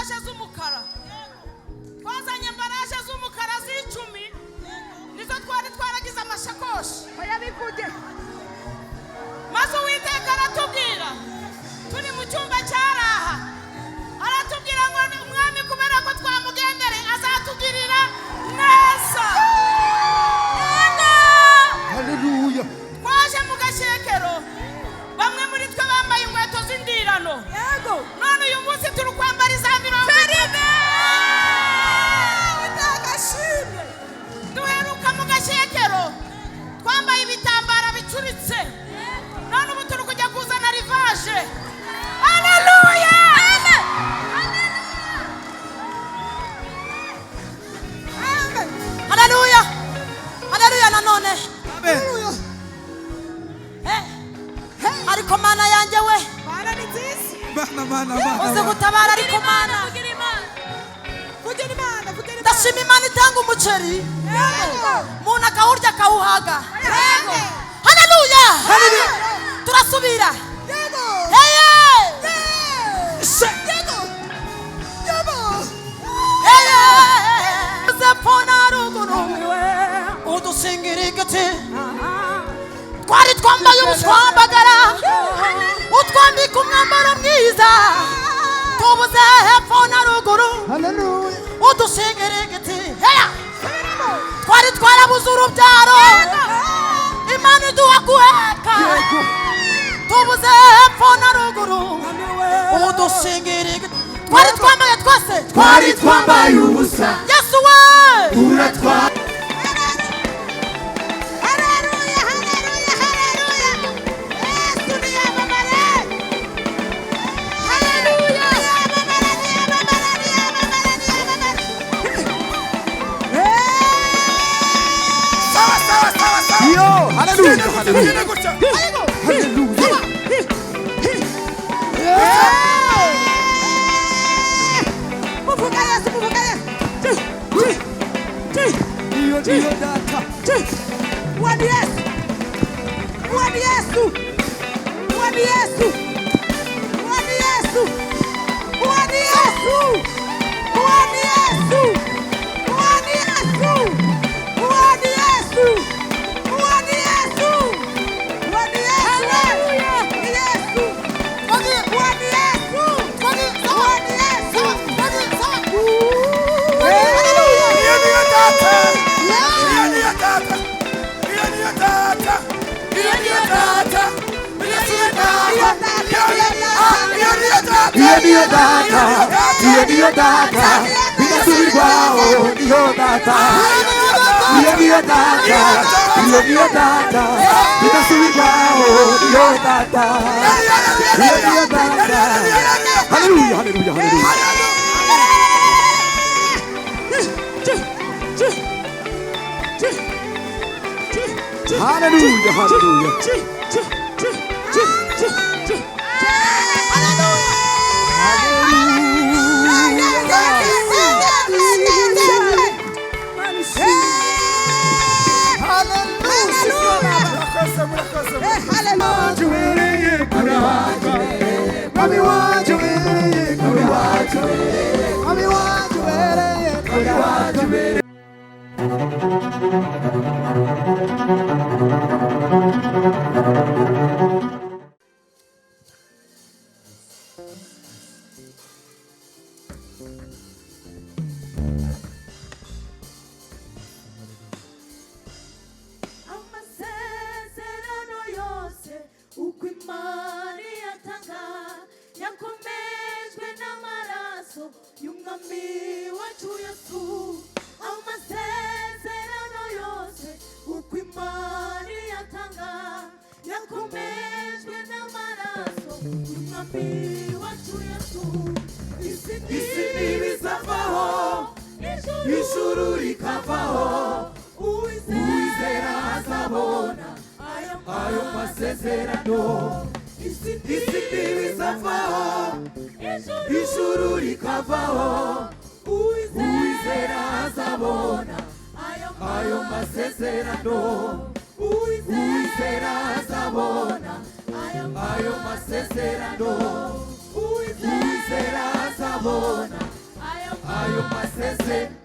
emballage z'umukara. Twazanye emballage z'umukara z'icumi, nizo twari twaragize amashakoshi. Oya, bivuge. Maze Uwiteka aratubwira turi mu cyumba cyaraha, aratubwira ngo ni umwami, kubera ko twamugendere, azatugirira neza. Yego. Haleluya. Twaje mu gashyekero, bamwe muri twe bambaye inkweto z'indirano. Yego. None uyu munsi turi kwambara iza 30. Uwiteka ashimwe. Duheruka mu gashyekero twambaye ibitambara bicuritse, none ubu turi kujya kuzana rivaje. Haleluya! Amen. Haleluya, haleluya nanone. Amen. Eh, ariko Mana yanjye we! Mana ni nziza. Mana, Mana, Mana. Uzi gutabara, ariko Mana. Vugira Imana, vugira Imana. Ndashima Imana itanga umuceri, Yego. umuntu akawurya akawuhaga. Yego. Haleluya! Haleluya. Turasubira. Yego. Heye! Yego. Yego. Heye! Zepfo na ruguru, udusingira igiti. Twari twambaye ubushwambagara, utwambika umwambaro mwiza. Tubuze hepfo na ruguru, Haleluya. udushingira igiti. Heya! Twari twarabuze urubyaro, Imana iduha guheka. Yego. Tubuze hepfo na ruguru, udushingira igiti. Twari twambaye twese. Twari twambaye ubusa. Yesu we! Uratwa. Haleluya, haleluya, haleluya. Yesu niyamamare. Haleluya. Niyamamare, niyamamare, niyamamare, niyamamare. Sawa, sawa, sawa, sawa. Yo, haleluya, haleluya. Tugende gutya. Haleluya. Muvuga Yesu, muvuga Yesu. Iyo niyo data. Uwo ni Yesu. Uwo ni Yesu. Uwo ni Yesu. Uwo ni Yesu. Uwo ni Yesu. Uwo ni Yesu. Uwo ni Yesu. Uwo ni Yesu. Uwo ni Yesu. Uwo ni Yesu. Ni Yesu. Uwo ni Yesu. Uwo ni Yesu. Iyo niyo data. Iyo niyo data. Iyo niyo data. Iyo niyo data. Iyo niyo data. Iyo niyo data. Iyo niyo data. Iyo niyo data. Bidasubirwaho niyo data. Iyo niyo data. Iyo niyo data. Bidasubirwaho niyo data. Iyo niyo data. Haleluya, haleluya, haleluya. Haleluya, haleluya. Murakoze, murakoze. Ubereye kuramba. Mwami wanje ubereye kuramba. Mwami wanje ubereye kuramba. Amasezerano yose uko Imana yatanga yakomejwe n'amaraso y'umwami wacu Yesu. Amasezerano yose uko Imana yatanga yakomejwe n'amaraso y'umwami wacu Yesu. Isi Isi ntibizavaho, ijuru rikavaho, uwizera azabona ayo masezerano. Isi ntibizavaho, ijuru rikavaho, uwizera azabona ayo masezerano. Uwizera azabona ayo masezerano. Uwizera azabona. Ayo masezerano.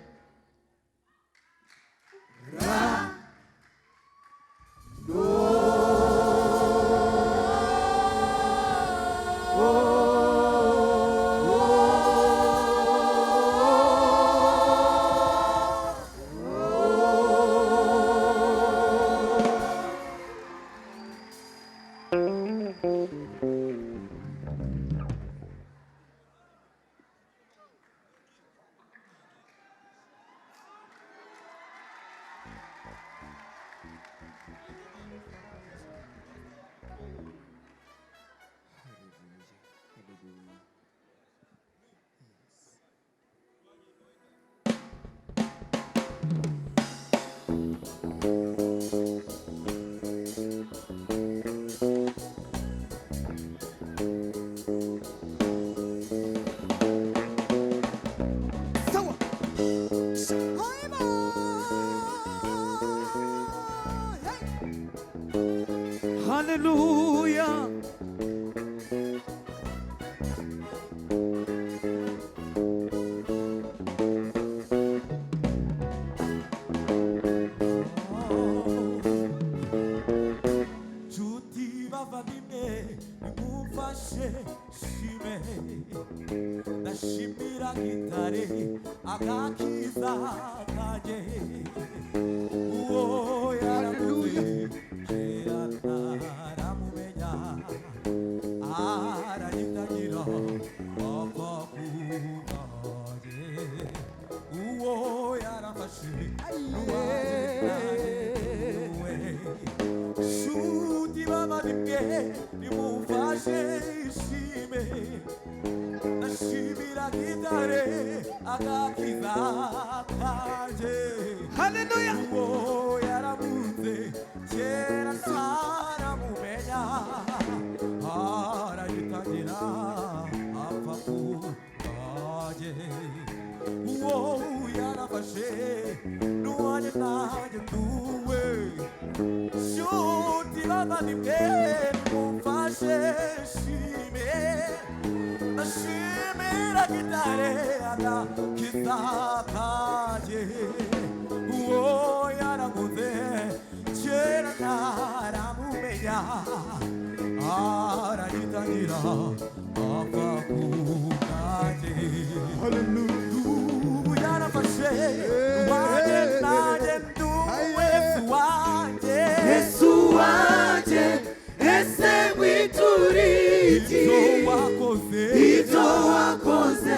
Sawa. Haleluya. Nshuti bavandimwe nimumfashe shime, ndashimira gitare agakiza kanjye. Uwo yaraguze kera ntaramumenya, aranyitagira apfa kunanjye. Uwo yarafashe n'uwanjye we. Shuti bavandimwe nimumfashe ishime, ndashimira gitare agakiza kanjye. Haleluya. Uwo yaramunze kera ntaramumenya, aragitangira apfa kunanjye. Uwo yarafashe n'uwanjye nanjye nduwe. Shuti bavandimwe mumfashe shime, ndashimira gitare agakiza kanjye. Uwo yaraguze kera ntaramumenya, aragitangira apfa kunanjye. Ubu yarafashe wanjye nanjye nduwe wanjye. Yesu wanjye, ese wituriye Ibyo wakoze, ibyo wakoze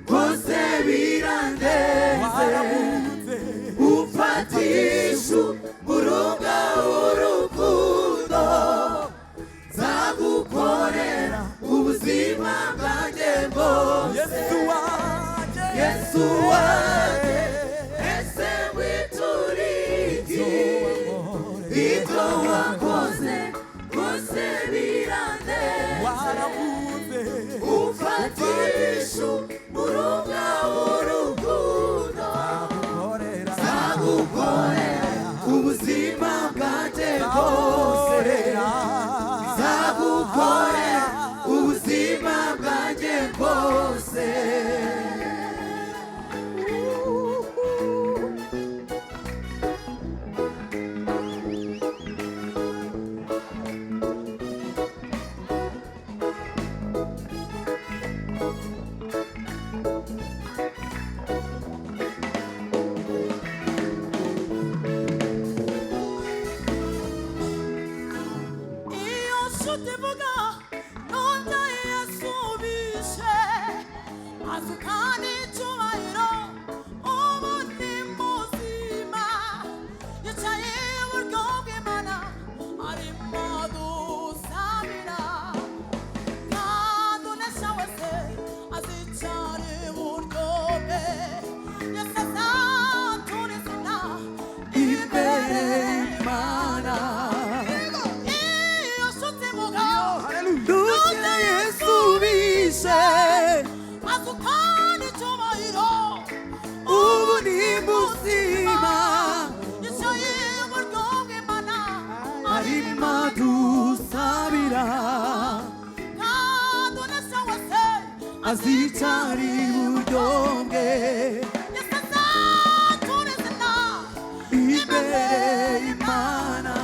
kose birandenze. Waramunze, Umfatisha umurunga w'urukundo, nzagukorera ubuzima bwanjye bwose. Yesu wanjye, Yesu wanjye, ese wituriye ibyo wakoze kose birandenze. Waramunze, Umfatisha umurunga w'urukundo, nzagukorera, nzagukorera ubuzima bwanjye bwose, nzagukorera ubuzima bwanjye bwose. Iyo nshuti ivuga none yasubije azukana icyubahiro, ubu ni muzima, yicaye iburyo bw'Imana arimo dusabira, kandi unesha wese azicara iburyo bwe. Yesu azatura izina Imbere y'Imana. Iyo nshuti ivuga Nujya Yesu bishe, azukana icyubahiro, ubu ni muzima, yicaye iburyo bw'Imana arimo adusabira, kandi unesha wese azicara iburyo iburyo bwe imbere y'Imana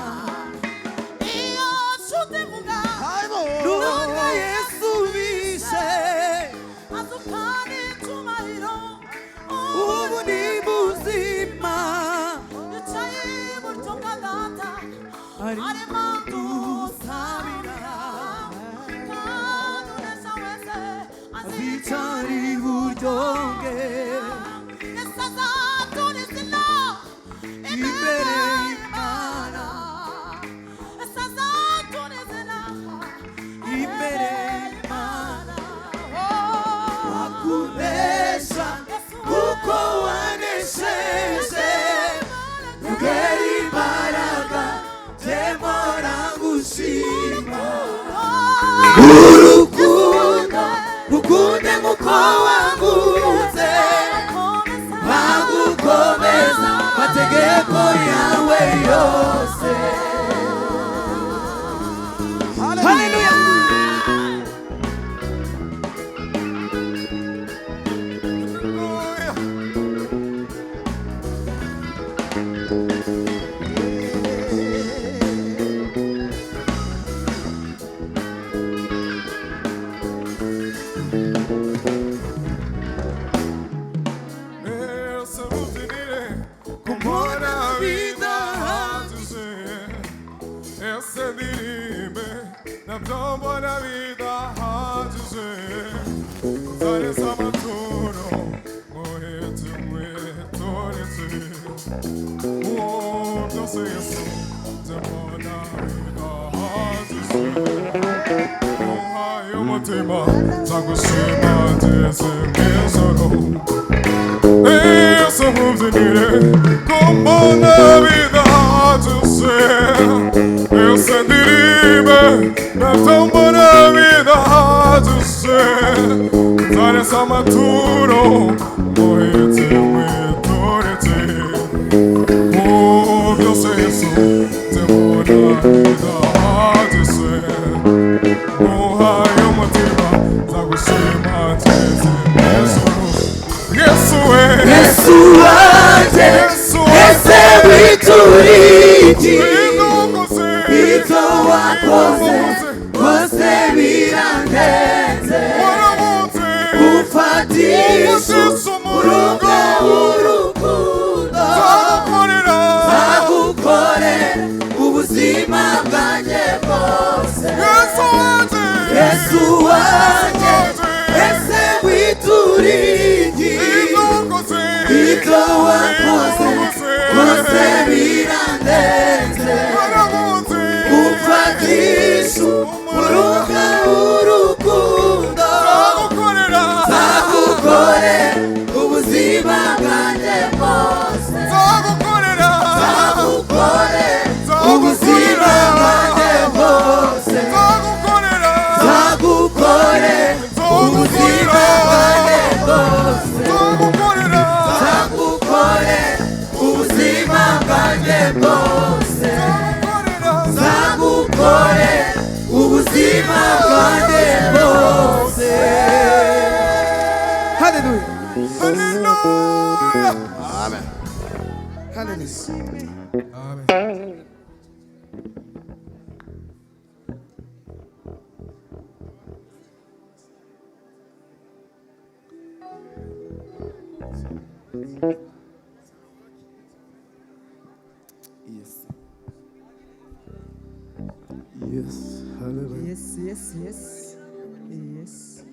nubwo Yesu bishe ubu ni buzima arimo dusabira azicara iburyo bwe imbere y'Imana imbere y'Imana wakunesha kuko wanesheje ugera imbaraga jemora gushima urukundo rukunde nkuko wangunze bagukomeza mategeko yawe yose. Haleluya. Kumbona bidahagije ese ndirimbe nabyo mbona bidahagije nzareza amaturo muhetse mwitoretse uwo byose Yesu nze mbona bidahagije uhaye umutima nzagushima ngeze mw'ijoro. Yesu mubyinire kumbona bidahagije ese ndirimbe nabyo mbona bidahagije nzaresa amaturo muhetse mwitoretse uwo byose Yesu nze mbona bidahagije uhaye umutima nzagushima ngeze mw'ijoro. Yesu we Yesu wanjye Yesu we ese wituriki Ibyo ibyo wakoze bose birandenze ufatisha urugo urukundo nzagukorera ubuzima bwanjye bwose. Yesu wanjye ese wituriki ibyo wakoze bose birandenze ufatisha urugo urukundo nzagukorera ubuzima bwanjye bwose nzagukorera ubuzima bwanjye bwose nzagukorera ubuzima bwanjye bwose nzagukorera ubuzima bwanjye bwose nzagukorera ubuzima bwanjye bwose. Hallelujah. Amen. Hallelujah. Amen. Yes. Yes. Hallelujah. Yes, yes, yes. Yes.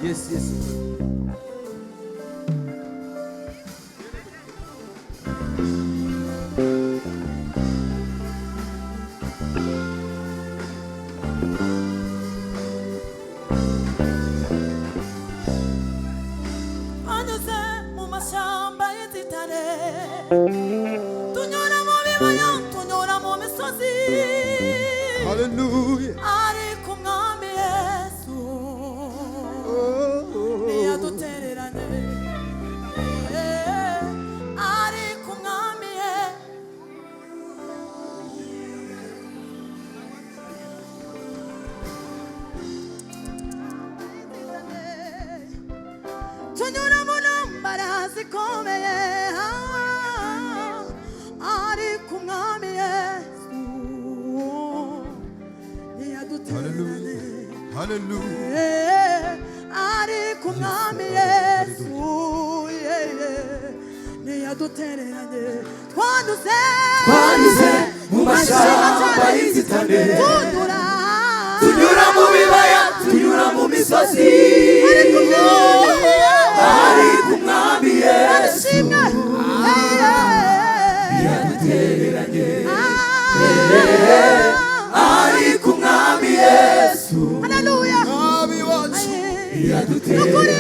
Yes, yes. Anyuze mu mashyamba y'inzitane tunyura mu bibaya tunyura mu misozi Hallelujah. ariko umwami zikomeye, ariko Umwami Yesu ntiyadutereranye. Hallelujah. Ariko Umwami Yesu, yeah, ntiyadutereranye. Twanyuze, Twanyuze mu mashyamba y'inzitane, tunyura, tunyura mu bibaya, tunyura mu misozi, ariko Umwami, ariko Umwami Yesu ashimwe, ntiyadutereranye. Ariko Umwami Yesu haleluya, Mwami wacu. ntiyadutereranye.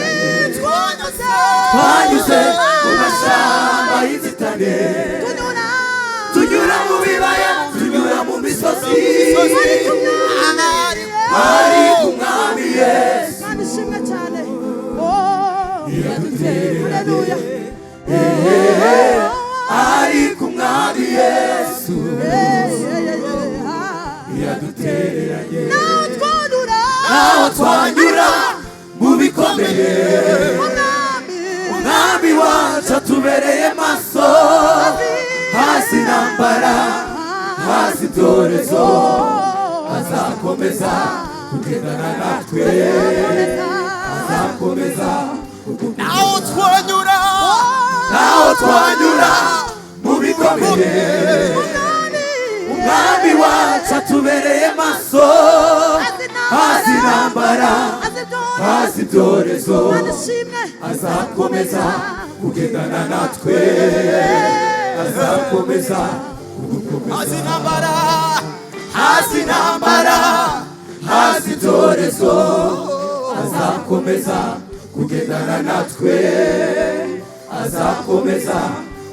Twanyuze, Twanyuze mu mashyamba y'inzitane, tunyura, tunyura mu bibaya, tunyura mu misozi, ariko Umwami, ariko Umwami Yesu Mana ishimwe cyane. Oh, haleluya. ariko Umwami Yesu ntiyadutereranye. Naho twanyura, Naho twanyura mu bikomeye, Umwami, Umwami wacu atubereye maso. Hasi intambara, hasi ibyorezo, azakomeza kugendana natwe, azakomeza. Naho twanyura, Naho twanyura mu bikomeye, Umwami wacu atubereye maso. Hasi intambara, hasi ibyorezo, Mana ishimwe, azakomeza kugendana natwe, azakomeza kudukomeza. Hasi intambara, Hasi intambara, hasi ibyorezo, azakomeza kugendana natwe, azakomeza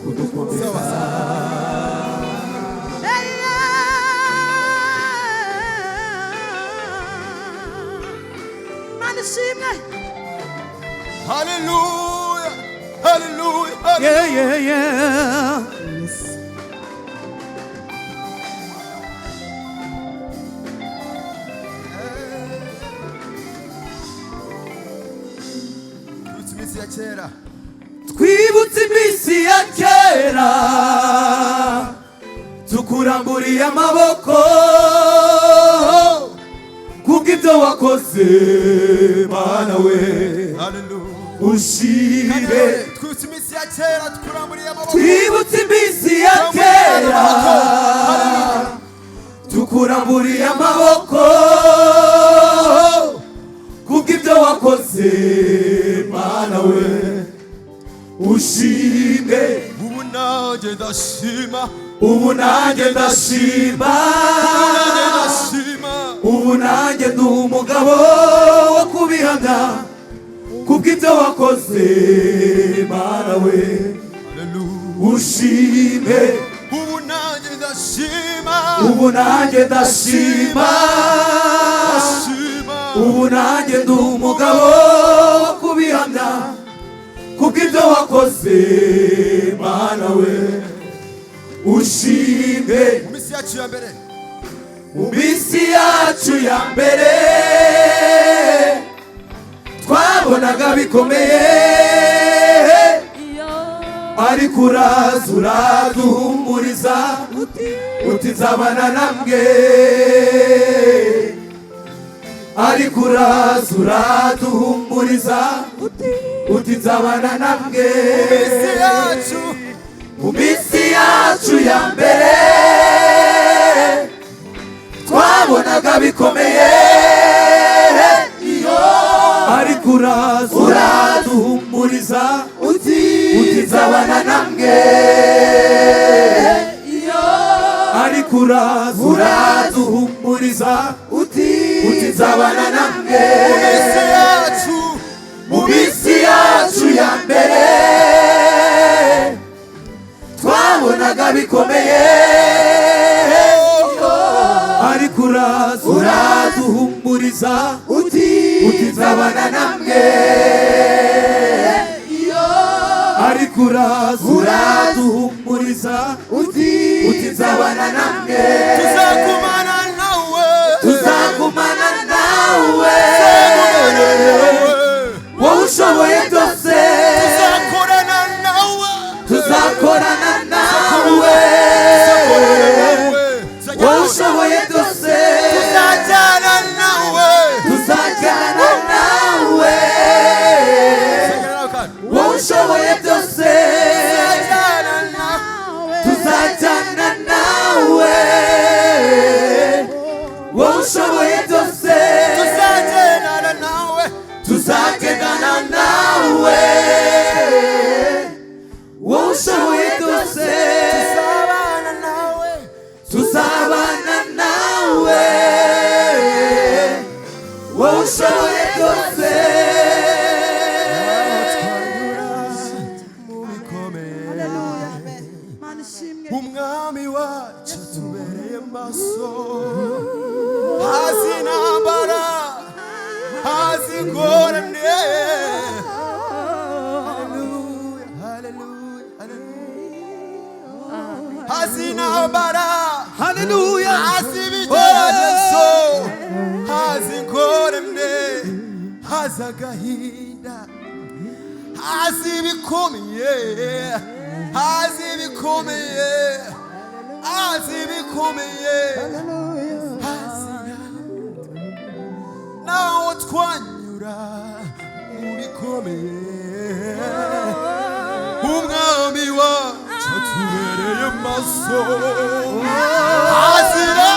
kudukomeza. Mana ishimwe. Hallelujah. Hallelujah. Yeah, yeah, yeah. Twibutse iminsi ya kera. Twibutse iminsi ya kera, tukuramburiye amaboko kubw'ibyo wakoze, Mana we. Hallelujah. Ushire. Twibutse iminsi ya kera, tukuramburiye amaboko. Twibutse iminsi ya kera, tukuramburiye amaboko kubw'ibyo wakoze, Mana we, ushimwe. Ubu nanjye ndashima. Ubu nanjye ndashima. Nanjye ndashima. Ubu nanjye ndi umugabo wo kubihamya kubw'ibyo wakoze, Mana we. Hallelujah. Ushime. Ubu nanjye ndashima. Ubu nanjye ndashima. Ndashima. Ubu nanjye ndi umugabo wo kubihamya kubw'ibyo wakoze, Mana we, ushime. Mu minsi yacu ya mbere, Mu minsi yacu ya mbere, twabonaga bikomeye, ariko uraza uraduhumuriza, uti nzabana namwe. Ariko uraza uraduhumuriza, uti nzabana namwe. Mu minsi yacu, Mu minsi yacu ya mbere, twabonaga bikomeye, ariko uraza uraduhumuriza, uti nzabana namwe. Ariko uraza uraduhumuriza, uti nzabana namwe. Mu minsi yacu, Mu minsi yacu ya mbere, twabonaga bikomeye, ariko uraza uraduhumuriza, uti nzabana namwe. Ariko uraza uraduhumuriza, uti nzabana namwe. Tuzagumana nawe. Tuzagumana nawe, wowe ushoboye byose. Tuzakorana Tuzajyana nawe, wowe ushoboye byose. Tuzagendana nawe. Tuzagendana nawe, wowe ushoboye byose. Tuzabana nawe. Tuzabana nawe, wowe ushoboye byose. Twanyura mu bikomeye, Mana ishimwe. Umwami wacu tubereye maso. Hazi intambara, hazi ingorane. Haleluya, haleluya, haleluya. Hazi intambara. Haleluya. Hazi ibigeragezo, hazi ingorane, hazi agahinda, hazi ibikomeye, hazi ibikomeye, hazi ibikomeye, hazi nawo twanyura mu bikomeye, Umwami wacu atubereye maso. Hazira,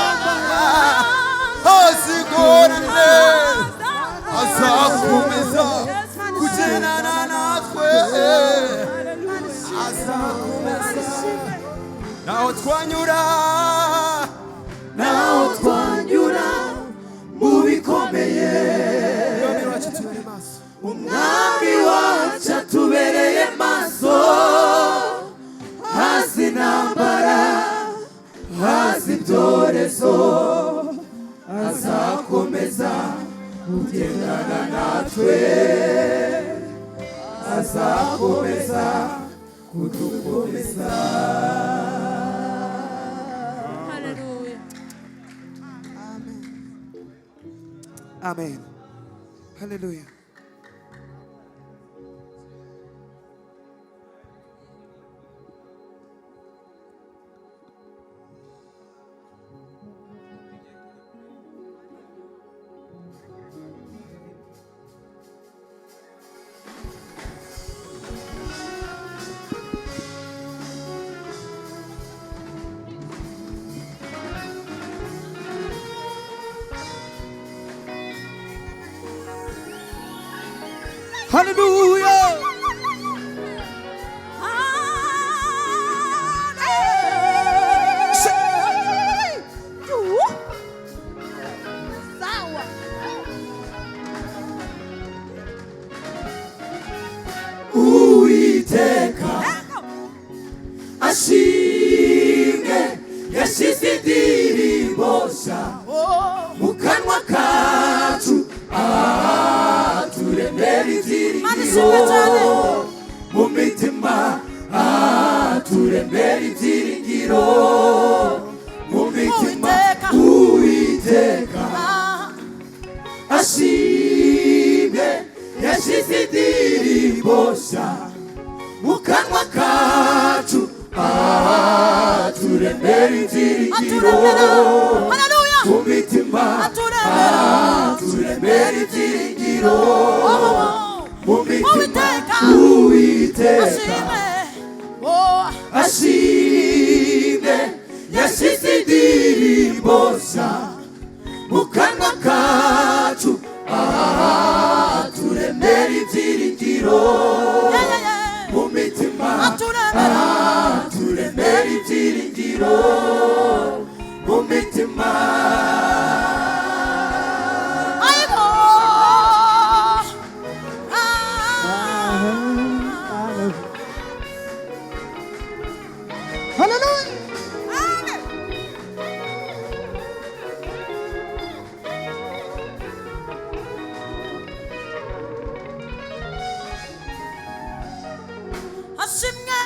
hazigorane, azakomeza kugendana natwe, azakomeza naho twanyura. Naho twanyura mu bikomeye, Umwami wacu tubereye maso. Umwami wacu atubereye maso. Hazi intambara, hazi ibyorezo, azakomeza kugendana natwe, azakomeza kudukomeza. Haleluya. Amen. Hallelujah. Haleluya. Sawa. Uwiteka ashimwe, yashyize indirimbo nshya mu kanwa kacu, aturemera Mana ishimwe cyane. ibyiringiro mu mitima, aturemera ibyiringiro mu mitima. Uwiteka. Uwiteka ashimwe, yashyize indirimbo nshya mu kanwa kacu, aturemera ibyiringiro Aturemera. Haleluya. mu mitima. Aturemera. Aturemera ibyiringiro mu mitima. Uwiteka. Uwiteka Ashimwe. Oh. ashimwe, yashyize indirimbo nshya mu kanwa kacu, aturemera ibyiringiro Yeah, yeah, yeah. mu mitima. Aturemera. Aturemera ibyiringiro mu mitima. Ayigo. Ah. Hallelujah. Amen. Ashimwe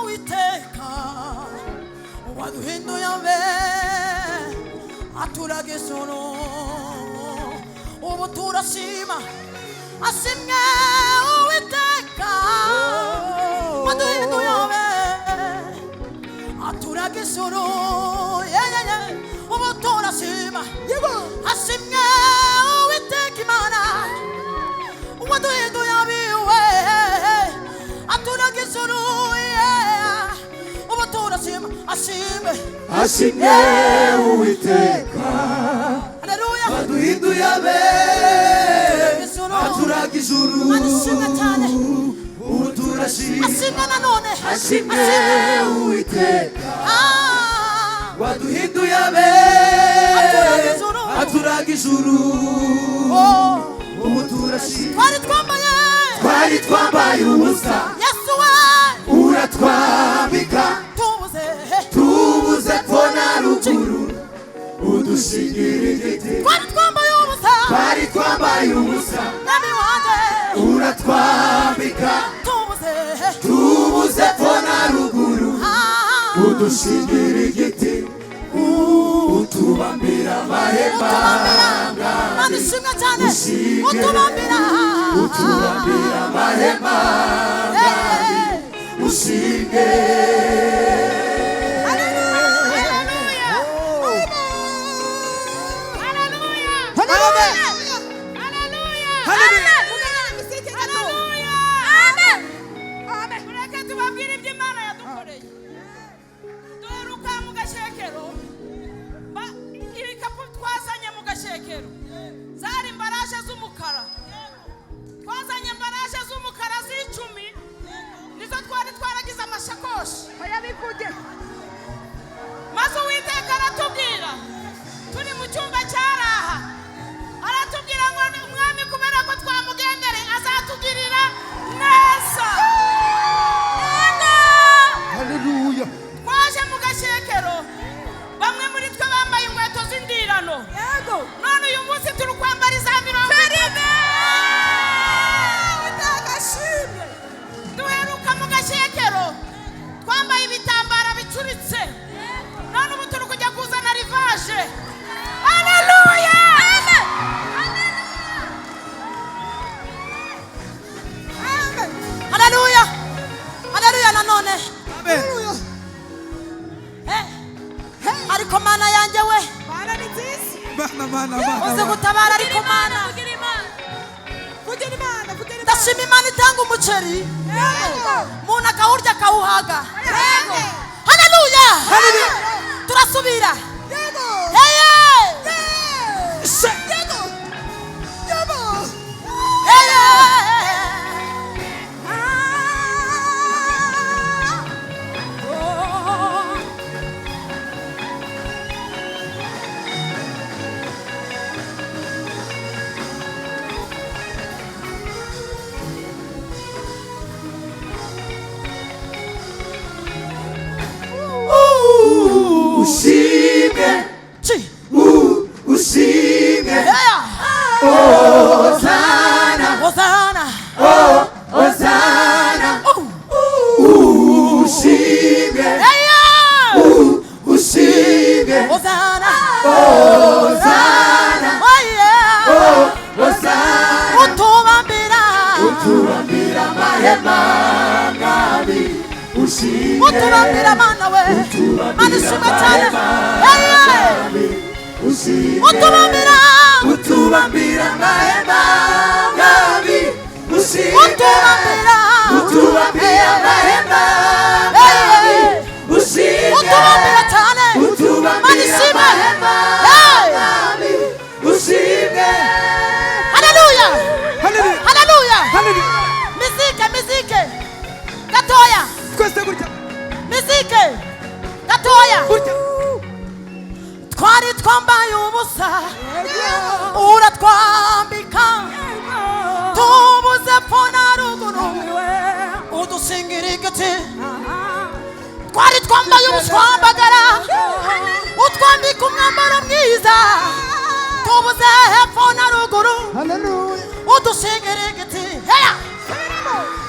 Uwiteka waduhinduye abe, aturaga ijuru, ubu turashima. Ashimwe Uwiteka waduhinduye abe, aturaga ijuru, yeah, yeah, yeah. Ubu turashima. Ashimwe Uwiteka Imana waduhinduye abiwe, aturaga ijuru, yeah. Ubu turashima. Ashima, ashime. Ashimwe Uwiteka. Haleluya. Waduhinduye abe aturaga ijuru. Imana ishimwe cyane. Ubu turashimye. Ashimwe nanone. Ashimwe Uwiteka. Ah. Waduhinduye abe Aturaga ijuru. aturaga ijuru. Oh. Ubu turashimye. Twari twambaye. Twari twambaye ubusa. Yesu we. Uratwambika. Tubuze. Tubuze pfo na ruguru. Udushingira igiti. Twari twambaye ubusa. Twari twambaye ubusa. Mwami wanjye. Uratwambika. Tubuze. Tubuze pfo na ruguru. Ah. Udushingira igiti. Utubambira amahema. Utubambira. Imana ishimwe cyane. Ushimwe. Utubambira. Utubambira amahema. Eh. Ushimwe. Haleluya. Haleluya. Amen. Haleluya. Haleluya. Haleluya. Amen. Amen. Mureke tubabwire ibyo Imana yadukoreye. Duheruka mu gashekero. Ibikapu twazanye mu gashekero. Zari imbaraje z'umukara. Twazanye imbaraje z'umukara z'icumi. Nizo twari twaragize amashakoshi. Maze Uwiteka aratubwira turi mu cyumba cyaraha, aratubwira ngo ni umwami kubera ko twamugendere azatugirira neza. Yego! Haleluya. Twaje mu gashekero, bamwe muri twe bambaye inkweto z'indirano. None uyu munsi turi kwambara iza 30. Duheruka mu gashekero twambaye ibitambara bicuritse, none ubu turi kujya kuzana rivaje. Haleluya! Haleluya! Haleluya nanone. Amen. Eh, ariko mana yanjye we, Mana mana mana. uzi gutabara ariko mana. Ndashima Imana itanga umuceri, umuntu akawurya akawuhaga. Haleluya! Haleluya. Turasubira. Heye! Se. Heye! Ushimwe. Chi! Ushimwe. Heya! Hosana. Hosana! Hosana. Ushimwe. Heya! Ushimwe. Hosana! Hosana. Oh yeah! Hosana. Utubambira! Utubambira amahema mwami. Ushimwe. Utubambira mana we! Mana ishimwe cyane! Heya! Ushimwe. Utubambira! Utubambira amahema mwami. Ushimwe. Utubambira! Utubambira amahema mwami. Ushimwe. Utubambira cyane! Mana Utubambira ishimwe! amahema Hey! mwami. Ushimwe. Haleluya! Haleluya. Haleluya! Haleluya. Mizike, mizike! Gatoya! Twese gutya. Mizike! Gatoya! Gutya. Twari twambaye ubusa, uratwambika, tubuze pfo na ruguru, udushingira igiti. Twari twambaye ubushwambagara, utwambika umwambaro mwiza, tubuze hepfo na ruguru, udushingira igiti. Heya!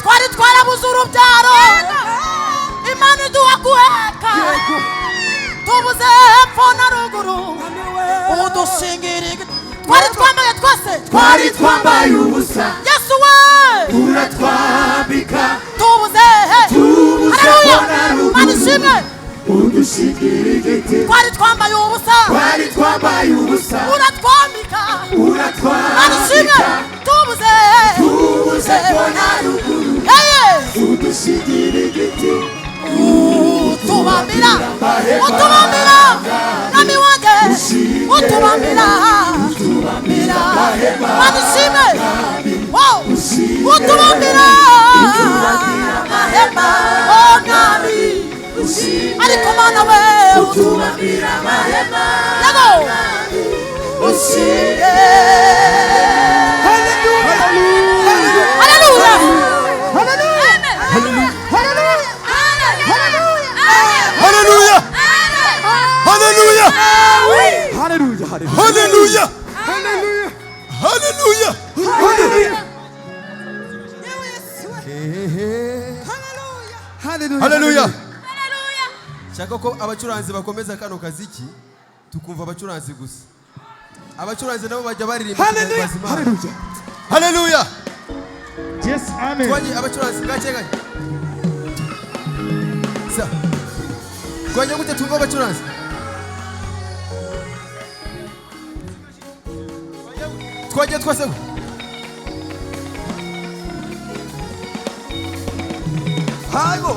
Twari twarabuze urubyaro, Imana iduha guheka, tubuze hepfo na ruguru, udushingira igiti. Twari twambaye twese, Twari twambaye ubusa. Yesu we, Uratwambika. tubuze he. Tubuze Haleluya! pfo na ruguru. Mana ishimwe. Udushingira igiti. Twari twambaye ubusa, Twari twambaye ubusa. uratwambika. Mana ishimwe. Uratwambika. Tubuze Tubuze pfo na ruguru. Hey! Udushingira igiti. Utu Utubambira, utubambira, nami wanjye, utubambira, utubambira, manishime, wow, utubambira, mahema, oh nami, ariko mana we, utubambira mahema, yego, ushime. Hallelujah. Hallelujah. Hallelujah. Hallelujah. Hallelujah. Hallelujah. Hallelujah. Hallelujah. Hallelujah. Hallelujah. Hallelujah. Hallelujah. Hallelujah. Shaka ko abacuranzi bakomeza kano kaziki tukumva abacuranzi gusa. Abacuranzi nabo bajya baririmba Hallelujah. tugahibaza Imana. Hallelujah. Hallelujah. Yes, amen. Twagiye abacuranzi gake gake. Sa. Twagiye gute tumva abacuranzi? Twagiye twese. Hago.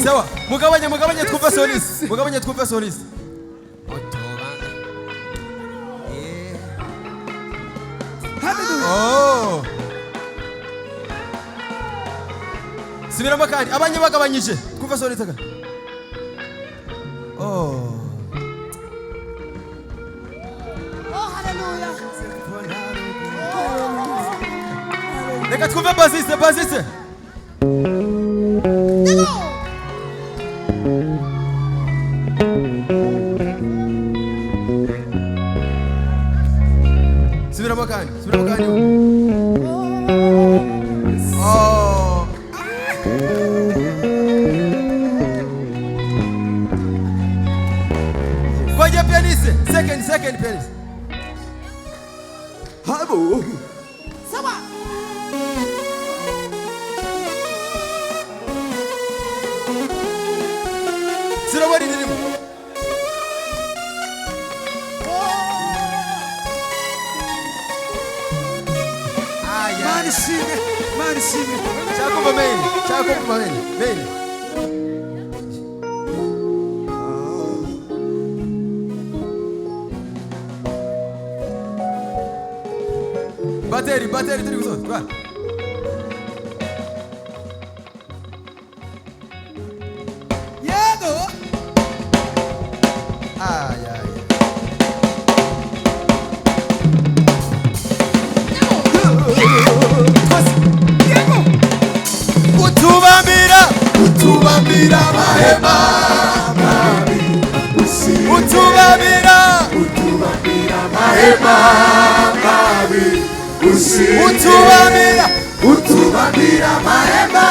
Sawa, mugabanye mugabanye twumve soliste. Mugabanye twumve soliste. Hallelujah. Oh. Subiramo kandi abanye bagabanyije twumve soliste kandi. Oh. Oh, hallelujah. Reka twumve basiste basiste. Subiramo kandi, subiramo kandi. Oh. Ngoja pianiste, second second pianiste. Hago. Sawa. Subiramo indirimbo. Aya. Mana ishimwe. Mana ishimwe. Shaka kumva main, shaka kumva main, main. Bateri, bateri turi gusoza. Twa. Yego. Aya. Aya. Twese. Yego. Utubambira, Utubambira amahema utubambira, utubambira amahema mabi utubambira, utubambira amahema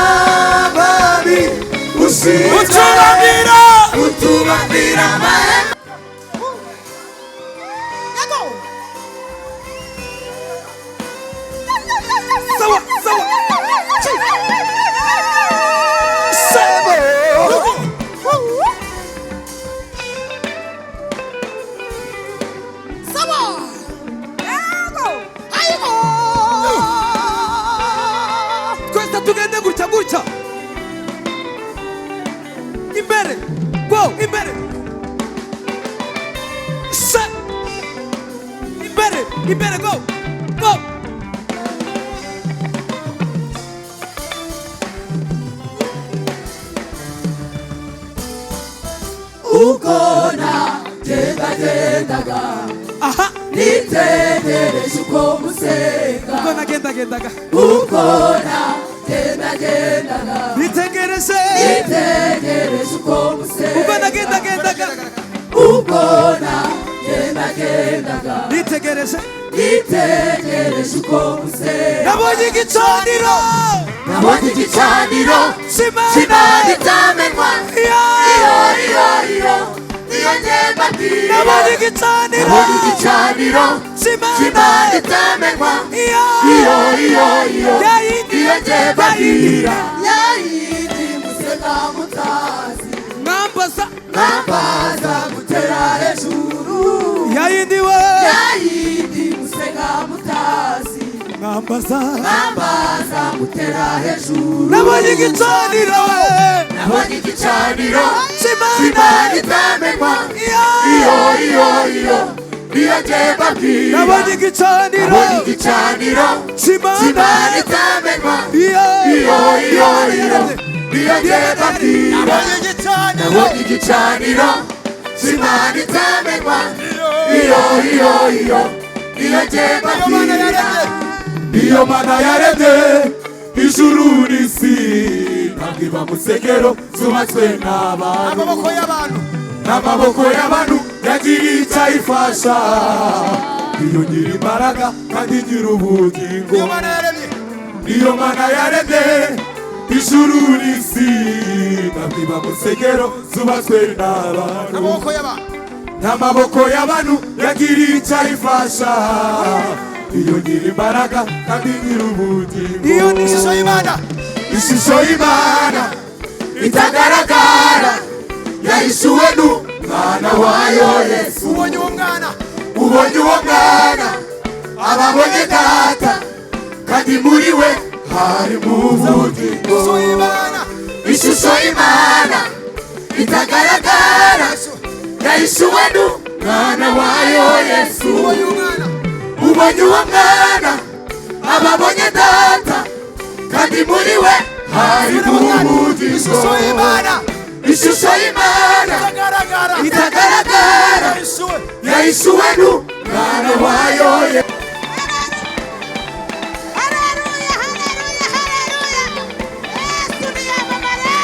mabi utubambira. utubambira amahema Yego. Sawa sawa. Chi. Sebo. Sawa. Yego. Ayigo. Twese tugende gutya gutya. Imbere. Go imbere. Se. Imbere. Imbere go. Go. Uko nagendagendaga Aha. nitegereje uko musenga Uko nagendagendaga. uko nagendagendaga Nitegereje. nitegereje uko musenga Uko nagendagendaga. uko nagendagendaga Nitegereje. nitegereje uko musenga Nabonye igicaniro. nabonye igicaniro Cy'Imana. cy'Imana itamenwa Iyo. iyo iyo iyo iyo njye mbabwira Nabonye igicaniro. nabonye igicaniro Cy'Imana. cy'Imana itamenwa Iyo. iyo iyo iyo Yayindi. iyo njye mbabwira yayindi museka mutazi Mwambaza. mwambaza gutera hejuru Yayindi we. yayindi museka mutazi Mwambaza. Mwambaza Mwambaza mutera hejuru. Nabonye igicaniro. Nabonye igicaniro cy'Imana Imana itamenywa. Iyo. Iyo iyo iyo niyo jye mbabwira. Nabonye igicaniro Nabonye igicaniro cy'Imana cy'Imana itamenywa. Iyo. Iyo iyo iyo niyo jye mbabwira. Nabonye igicaniro. Nabonye igicaniro cy'Imana itamenywa. Iyo iyo iyo niyo jye Iyo Mana mbabwira. yaremye. Iyo Mana yaremye ijuru n'isi, ntabwo iba mu nsengero zubatswe n'abantu. Amaboko y'abantu. N'amaboko y'abantu yagira icyo ayifasha. Iyo ngira imbaraga kandi ngira ubugingo. Iyo Mana yaremye. Iyo Mana yaremye ijuru n'isi, ntabwo iba mu nsengero zubatswe n'abantu. Amaboko y'abantu. N'amaboko y'abantu yagira icyo ayifasha. Iyo ngira imbaraga kandi ngira ubugingo. Iyo ni Ishusho y'Imana. Ishusho y'Imana itagaragara yahishuwe n'umwana wayo Yesu. Ubonye uwo mwana. Ubonye uwo mwana ababonye Data, kandi muri we harimo ubugingo. Ishusho y'Imana. Ishusho y'Imana itagaragara yahishuwe n'umwana wayo Yesu. Ubonye uwo mwana. Ubonye uwo mwana ababonye Data, kandi muri we harimo ubugingo. Ishusho y'Imana. Ishusho y'Imana Itagaragara. itagaragara Yahishuwe. yahishuwe n'umwana wayo Yesu. Haleluya, haleluya, haleluya. Yesu niyamamare.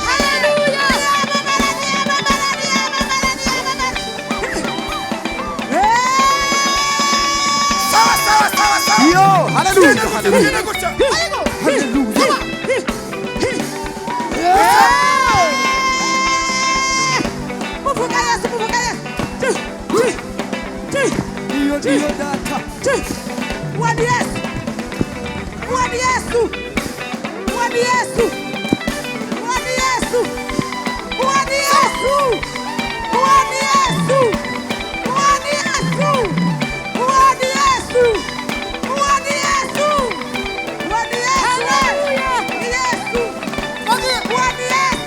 Haleluya. Niyamamare, niyamamare, niyamamare, niyamamare. Sawa sawa sawa sawa. Iyo. Haleluya. Haleluya. Gutya. Haleluya. Muvuga Yesu, muvuga Yesu. Iyo niyo data. Uwo ni Yesu. Uwo ni Yesu. Uwo ni Yesu. Uwo ni Yesu. Uwo ni Yesu. Uwo ni Yesu. Uwo ni Yesu. Uwo ni Yesu. Uwo ni Yesu. Uwo ni Yesu. Ni Yesu. Uwo ni Yesu.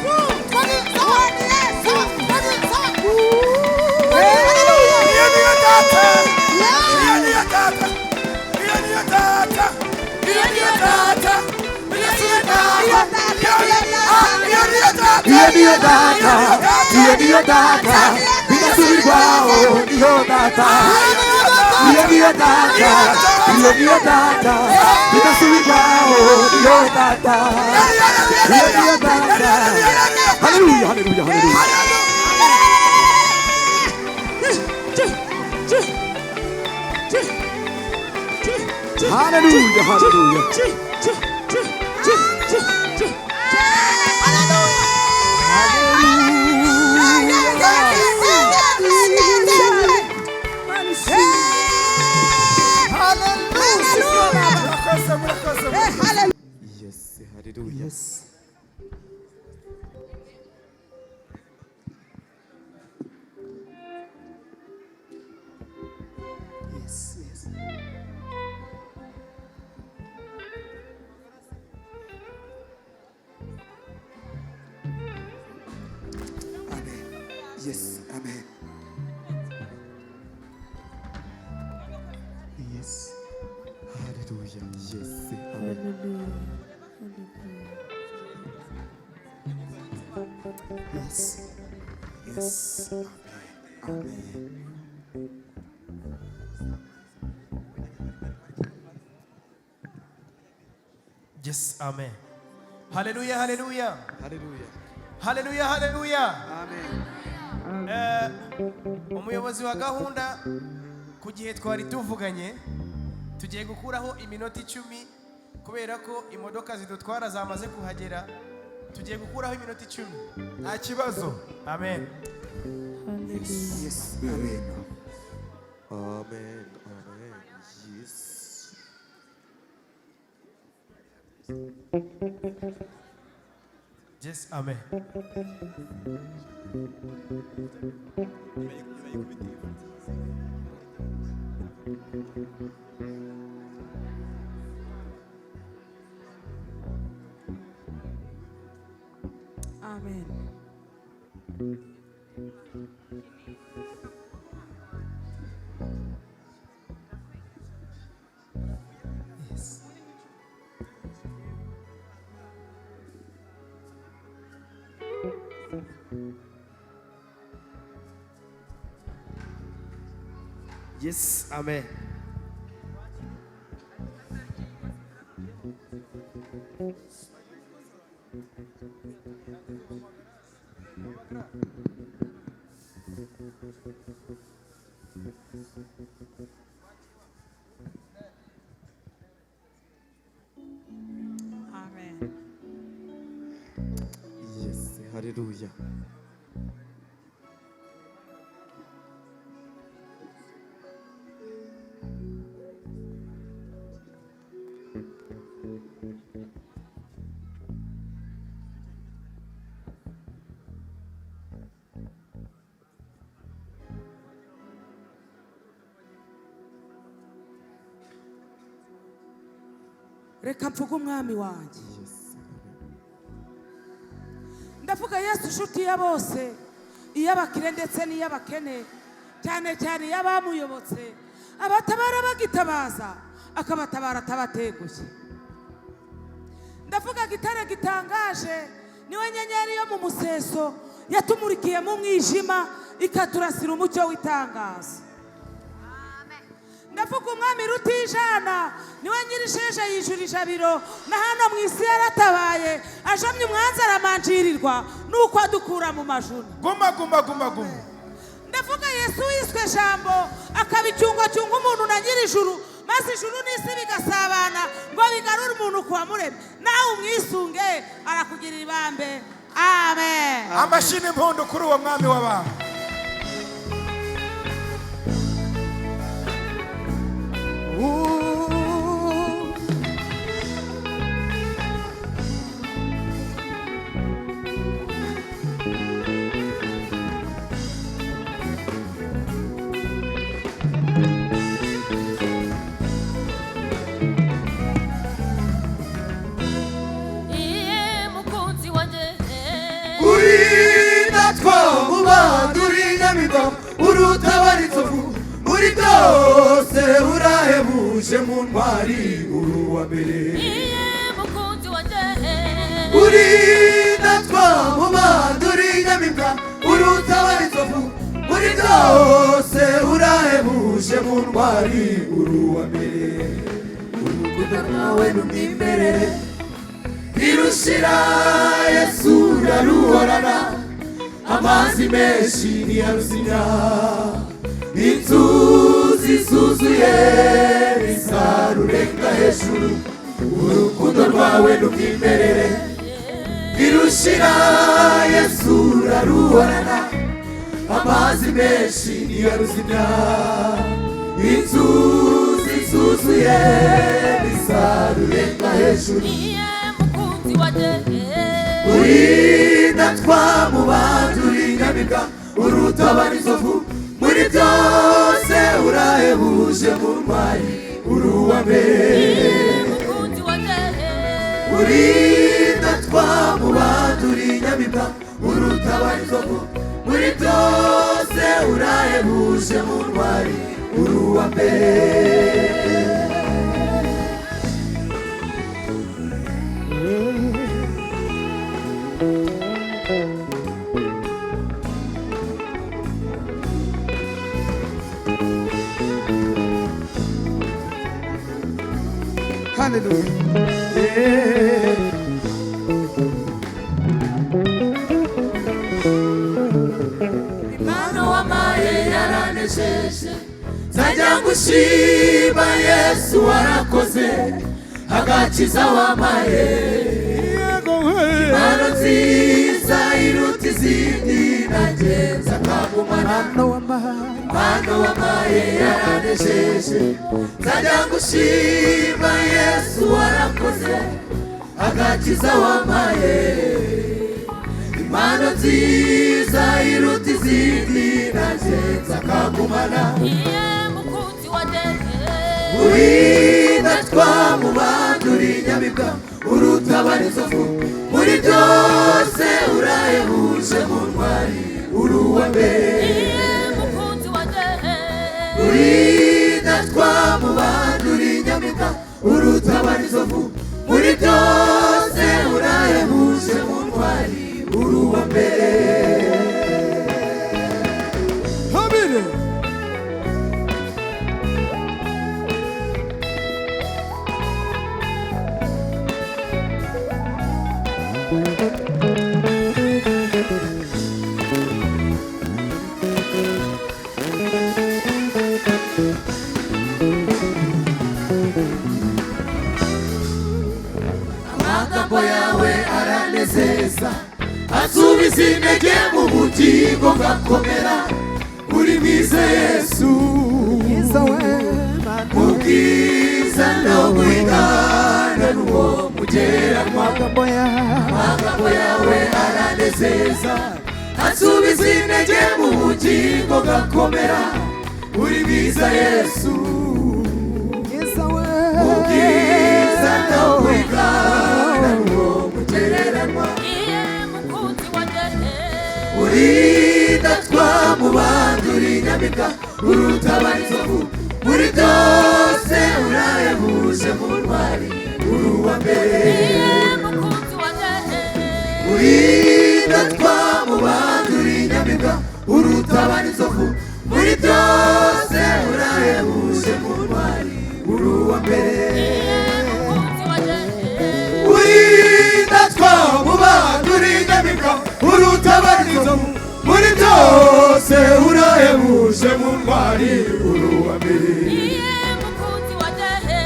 Uwo ni Yesu. Iyo niyo Data. Iyo niyo Data. Iyo niyo Data. Iyo niyo Data. Iyo niyo Data. Iyo Iyo niyo Data. Iyo niyo Data. Bidasubirwaho niyo Data. Iyo niyo Data. Iyo niyo Data. Bidasubirwaho niyo Data. Iyo niyo Data. Haleluya, haleluya, haleluya. Haleluya, haleluya. Murakoze, murakoze. Yes, haleluya. Yes. Yes, yes. Amen. Yes, amen. Yes. Hallelujah. Yes. Amen. Yes. Yes. Amen. Amen. Yes, amen. Haleluya, haleluya. Hallelujah. Haleluya, haleluya. Amen. Umuyobozi wa gahunda, ku gihe twari tuvuganye, tugiye gukuraho iminota 10 kubera ko imodoka zidutwara zamaze kuhagera. Tugiye gukuraho iminota 10. Nta kibazo. Amen. Yes. Amen. Amen. Amen. Yes. Yes, amen. Amen. Yes. Yes, amen. Amen. Yes, hallelujah. Reka mvuge umwami wanjye. Yes, amen. Ndavuga Yesu, inshuti ya bose, iy'abakire ndetse n'iy'abakene, cyane cyane iy'abamuyobotse, abatabara bagitabaza akabatabara atabateguye. Ndavuga gitare gitangaje, niwe nyenyeri yo mu museso yatumurikiye mu mwijima ikaturasira umucyo w'itangazo. Ndavuga umwami Rutijana, niwe nyirisheje yijura ijabiro, na hano mu isi yaratabaye, ajomye umwanzi aramanjirirwa, nuko adukura mu majuna. Guma guma guma guma. Ndavuga Yesu wiswe Jambo, akaba icyungo cyunga umuntu na nyir'ijuru, maze ijuru n'isi bigasabana ngo bigarure umuntu ku wamuremye. Nawe umwisunge arakugirira ibambe. Amen. Amashyi n'impundu kuri uwo mwami w'abantu. Ooh. Iye mukunzi wanjye. Urindatwa mu bandi, uri inyamibwa, urutabara inzovu muri byose, urahebuje mu ntwari, uri uwa mbere. Iye mukunzi wanjye. Urindatwa mu bandi, uri inyamibwa, urutabara inzovu muri byose, urahebuje mu ntwari, uri uwa mbere. Urukundo rwawe n'umwimerere ntirushira, Yesu uraruhorana, amazi menshi ntiyaruzimya, inzuzi zuzuye bizarurenga hejuru. Urukundo rwawe n'umwimerere ntirushira, Yesu uraruhorana, amazi menshi ntiyaruzimya, inzuzi zuzuye bizarurenga hejuru. Iye mukunzi wanjye. Urindatwa mu bandi, uri inyamibwa, urutabara inzovu muri byose, urahebuje mu ntwari, uri uwa mbere. Iye mukunzi wanjye. Urindatwa mu bandi, uri inyamibwa, urutabara inzovu muri byose, urahebuje mu ntwari, uri uwa mbere. Hallelujah. Yeah. Impano wampaye yaranejeje, nzajya ngushima Yesu, warakoze agakiza wampaye. Impano nziza iruta izindi, nanjye nzakagumana. Impano wampaye yaranejeje, nzajya ngushima Yesu, warakoze agakiza wampaye. Impano nziza iruta izindi, nanjye nzakagumana. Iye mukunzi wanjye. Urindatwa. Urindatwa mu bandi uri inyamibwa urutabara inzovu muri byose urahebuje mu ntwari uri uwa mbere. Mukunzi wanjye. Urindatwa mu bandi uri inyamibwa urutabara inzovu muri byose urahebuje mu ntwari uri uwa mbere. Amine. Amagambo yawe aranezeza asubiza intege mu bugingo ngakomera. Uri mwiza Yesu, Mwiza we. mu bwiza no guhingana n'uwo mugeranwa. Amagambo yawe. Amagambo yawe aranezeza asubiza intege mu bugingo ngakomera. Uri mwiza Yesu, Mwiza we. mu bwiza no guhingana n'uwo mugeranwa. Mukunzi wanjye. Urindatwa mu bandi uri inyamibwa urutabara inzovu muri byose urahebuje mu ntwari uri uwa mbere. Mukunzi wanjye. Urindatwa mu bandi uri inyamibwa urutabara inzovu muri byose urahebuje mu ntwari uri uwa mbere. Mukunzi wanjye. Urindatwa mu bandi uri inyamibwa urutabara inzovu muri byose urahebuje mu ntwari uri uwa mbere. Mukunzi wanjye.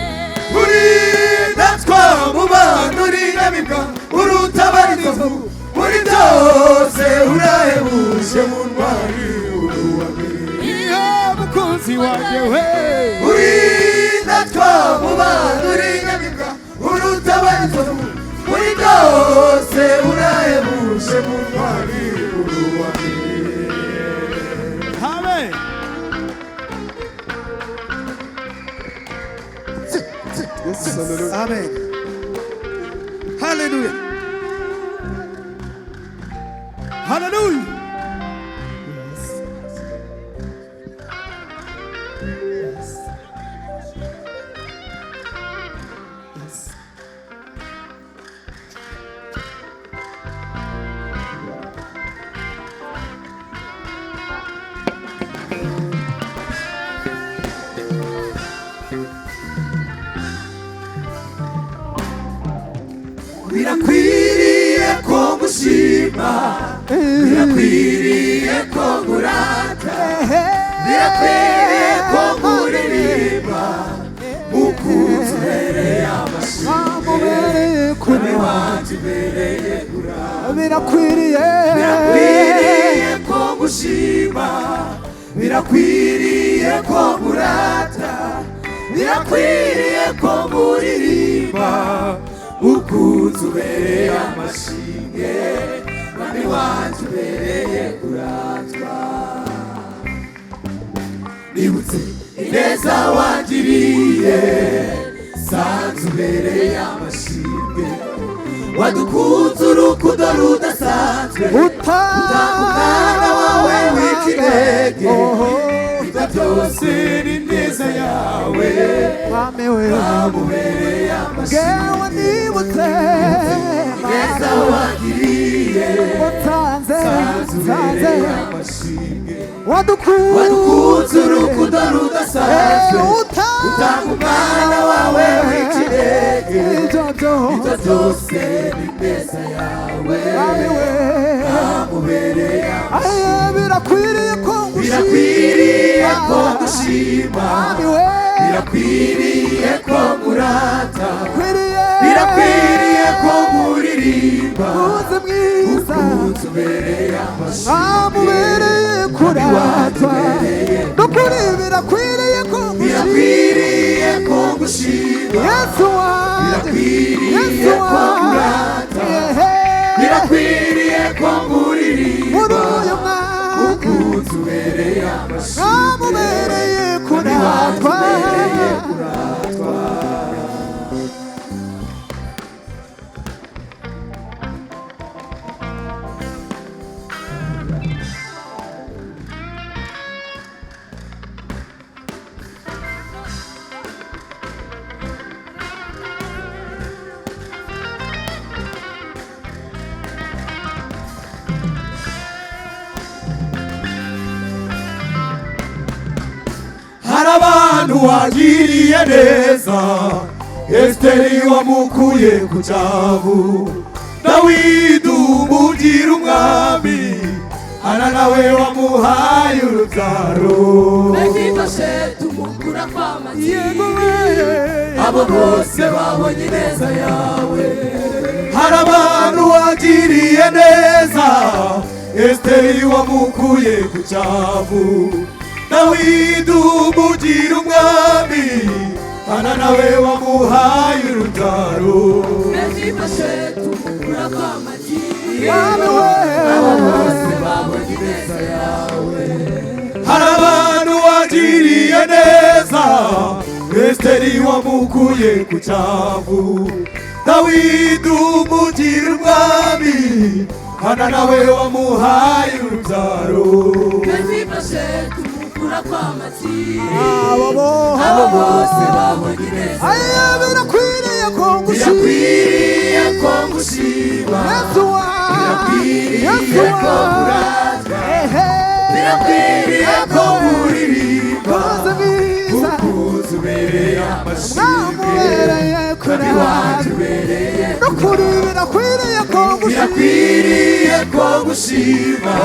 Urindatwa mu bandi uri inyamibwa urutabara inzovu muri byose urahebuje mu ntwari uri uwa mbere. Iyo mukunzi wanjye we. Urindatwa mu bandi uri inyamibwa urutabara inzovu muri byose urahebuje mu ntwari uri uwa mbere. Amen. Amen. Hallelujah. Hallelujah. Birakwiriye ko ngushima, birakwiriye ko nkurata, birakwiriye ko nkuririmba. Mukunzi ubereye amashimwe, Amubereye Mwami wanjye ubereye kurata. Birakwiriye. Birakwiriye ko ngushima, birakwiriye ko nkurata, birakwiriye ko nkuririmba. Mukunzi ubereye amashimwe, Mwami wanjye ubereye kuratwa. Nibutse ineza wangiriye, sanze ubereye amashimwe. Wadukunze urukundo rudasanzwe, utanga umwana wawe w'ikinege. Ibyo byose ni neza yawe, Mwami we. Wamubereye amashimwe. Ngewe nibutse Ineza wangiriye, utanze sanze utanze ubereye amashimwe. Wadukunze. Wadukunze urukundo rudasanzwe, utanga umwana wawe w'ikinege. Ibyo byose. Ibyo byose ni neza yawe, Mwami we. Wamubereye Aye, birakwiriye ko ngushima. Birakwiriye ko ngushima, Mwami we. birakwiriye ko nkurata, Birakwiriye. birakwiriye ko nkuririmba. Mukunzi mwiza. Mukunzi ubereye amashimwe, Amubereye kuratwa. Nukuri birakwiriye ko ngushima. Birakwiriye ko ngushima, Yesu wanjye. birakwiriye Yesu ko nkurata, wanjye. birakwiriye ko Muri nkuririmba. uyu mwaka. Mukunzi ubereye amashimwe, Amubereye kuratwa. ubereye kuratwa. abantu wagiriye neza, Esiteri wamukuye ku cyavu, Dawidi umugira umwami, Ana nawe wamuhaye urubyaro. Mefiboshethi umukura kw'amagi, abo bose babonye ineza yawe. Hari abantu wagiriye neza, Esiteri wamukuye ku cyavu, Dawidi umugira umwami, Ana nawe wamuhaye urubyaro. Mefiboshethi umukura kw'amagi, abo bose babonye ineza yawe. Hari abantu wagiriye neza, Esiteri wamukuye ku cyavu, Dawidi umugira umwami, Hana nawe wamuhaye urubyaro. Mefiboshethi umukura kw'amagi, abo bose babonye ineza yawe. Birakwiriye ko ngushima, Birakwiriye ko ngushima, Yesu wawe, birakwiriye Yesu ko wawe, nkuratwa, ehe, birakwiriye ko nkuririmba, Mukunzi mwiza, kuko ubereye amashimwe, mwamubereye kandi wanjye kurara, ubereye. N'ukuri birakwiriye ko ngushima, Birakwiriye ko ngushima,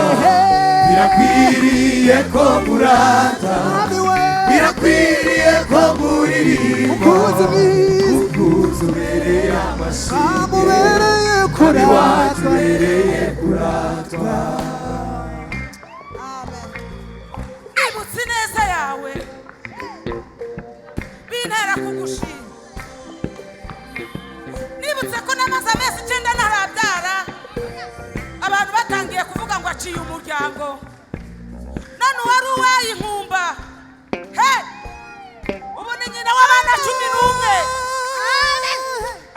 birakwiriye ko nkurata, Mwami we, birakwiriye ko nkuririmba, Mukunzi mwiza, kuko ubereye amashimwe, mwamubereye kandi wanjye kuratwa. ubereye kuratwa. Nibutse ineza yawe bintera kugushima. Nibutse ko namaze amezi 9 ntarabyara, abantu batangiye kuvuga ngo aciye umuryango, none uwari uwaye inkumba he ubu ni nyina w'abana 11.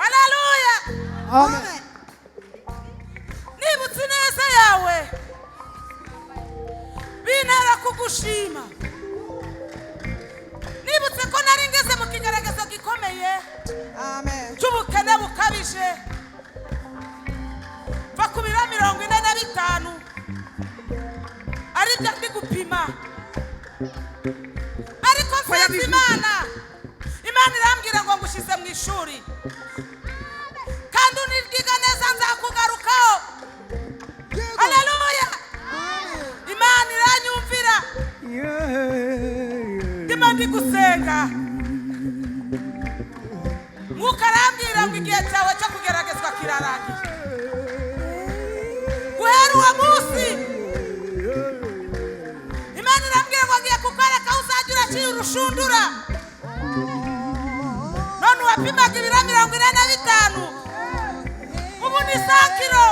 Haleluya! Amen. Nibutse ineza yawe bintera kugushima. Nibutse ko nari ngeze mu kigaragazo gikomeye cy'ubukene bukabije, mva ku biro 45 aribyo ndi gupima, ariko nsenze Imana, Imana irambwira ngo ngushyize mu ishuri kandi uniryiga neza nzakugarukaho. Haleluya! Imana iranyumvira. Ndimo ndi gusenga, Mwuka arambwira ngo igihe cyawe cyo kugeragezwa kirarangiye. Guhera uwo munsi Imana irambwira ngo ngiye kukwereka aho uzajya uraciye urushundura. None uwapimaga ibiro 45 ubu ni 100 kilo.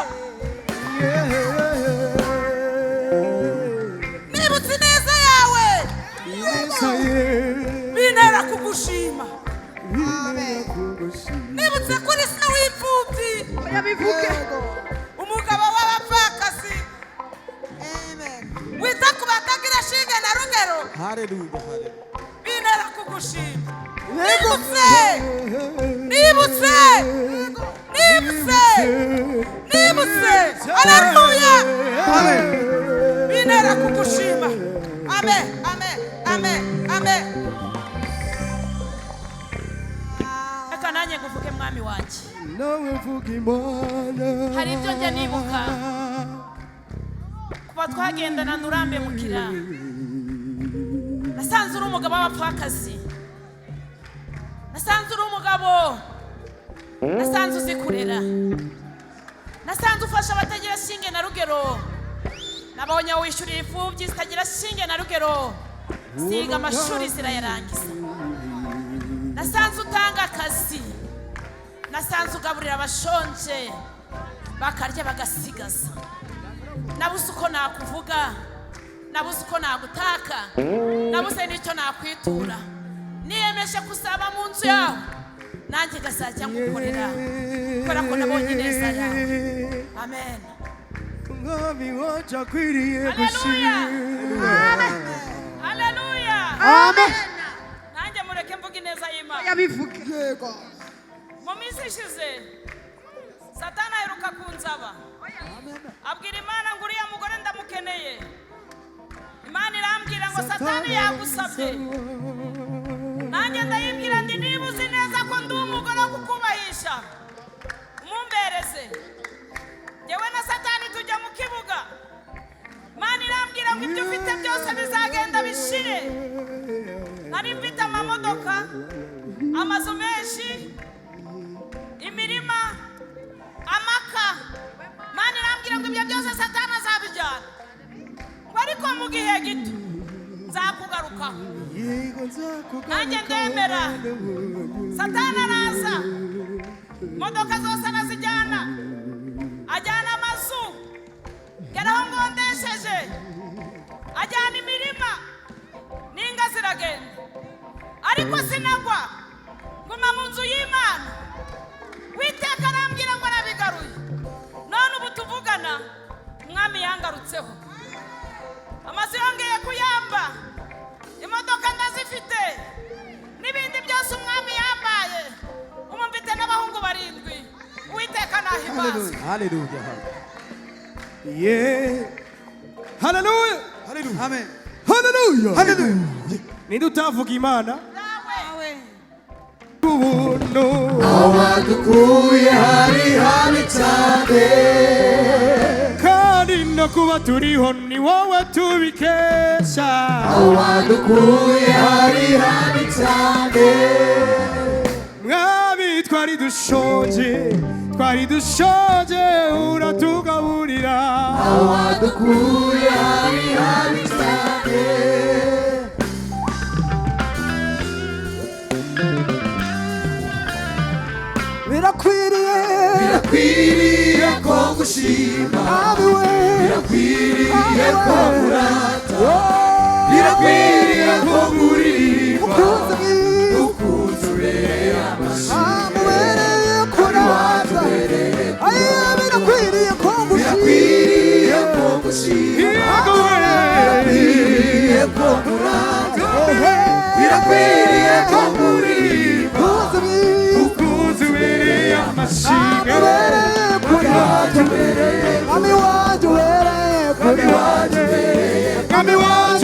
Nibutse ineza yawe bintera kugushima. Nibutse kuri se w'imfubyi, umugabo w'abapfakazi, wita ku batagira shinge na rugero, Haleluya, haleluya. bintera kugushima. Nibutse, nibutse, nibutse, nibutse, haleluya, bintera kugushima. Amen, amen, amen, amen. Reka nanjye nguvuge, mwami wanjye. Nawe mvuga Imana. Hari ibyo njya nibuka kuba twagendana nturambemukira. Nasanze uri umugabo w'abapfakazi, nasanze uri umugabo, nasanze uzi kurera, nasanze ufasha abatagira shinge na rugero. Nabonye wishyurira imfubyi zitagira shinge na rugero, ziga amashuri zirayarangiza. Nasanze utanga akazi, nasanze ugaburira abashonje bakarya bagasigaza. Nabuze uko nakuvuga, nabuze uko nagutaka, nabuze n'icyo nakwitura. Niyemeje kuzaba mu nzu yawe, nanjye ngazajya ngukorera kubera ko nabonye neza yawe. Amen. Umwami wacu akwiriye Haleluya. gushimwa. Haleluya. Amen. Nanjye mureke mvuge ineza y'Imana. Yabivuge. Yego. Mu minsi ishize Satani aheruka kunzaba, abwira Imana ngo uriya mugore ndamukeneye. Imana irambwira ngo Satani yagusabye. Nanjye ndayibwira ndi niba uzi neza ko ndi umugore wo kukubahisha, umumbereze. Njyewe na Satani tujya mu kibuga. Mana irambwira ngo ibyo ufite byose bizagenda bishire. Nari mfite amamodoka, amazu menshi, imirima, amaka. Mana irambwira ngo ibyo byose Satani azabijyana, ngo ariko mu gihe gito nzakugarukaho. Nanjye ndemera. Satani araza, imodoka zose arazijyana, ajyana amazu, ngeraho ngondesheje, ajyana imirima n'inga ziragenda. Ariko sinagwa, nguma mu nzu y'Imana. Witeka arambwira ngo arabigaruye. None ubu tuvugana, umwami yangarutseho, amazu yongeye kuyamba, imodoka ndazifite, n'ibindi byose umwami yambaye. Ubu mfite n'abahungu 7. Uwiteka nahimbaza. Haleluya. Yeah. Haleluya. Amen. Haleluya. Haleluya. Ninde utavuga Imana? Ubuntu. Aho wadukuye hari habi cyane, kandi no kuba turiho ni wowe tubikesha. Aho wadukuye hari habi cyane, Mwami twari dushonje, twari dushonje, uratugaburira. Aho wadukuye hari habi cyane. Birakwiriye, birakwiriye ko gushima, birakwiriye ko kurata, birakwiriye ko kuririmba, ukuzubereye amashimwe, birakwiriye ko birakwiriye ko gushima, birakwiriye ko kurata, birakwiriye ko kuririmba, ukuzubereye amashimwe, Mwami wacu ubereye, Mwami wacu ubereye, Mwami wacu.